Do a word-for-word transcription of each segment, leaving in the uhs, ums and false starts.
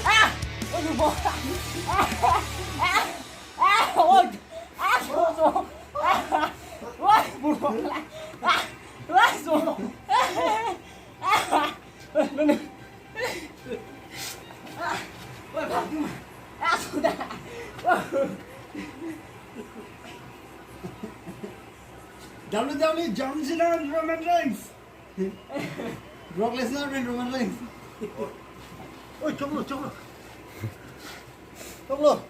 Ah! Oi, bo. Ah! Ah! Ah! Oi! Ah! So, so. Ah! Oi, bo. Ah! Oi, so. Ah! Ah! Oi, bo. Ah! Oi, bo. Ah! So, da. W W E John Cena and Roman Reigns. Brock Lesnar and Roman Reigns. Oi, choklo, choklo. Choklo.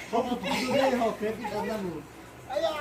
Choklo, choklo, choklo, choklo. Aya.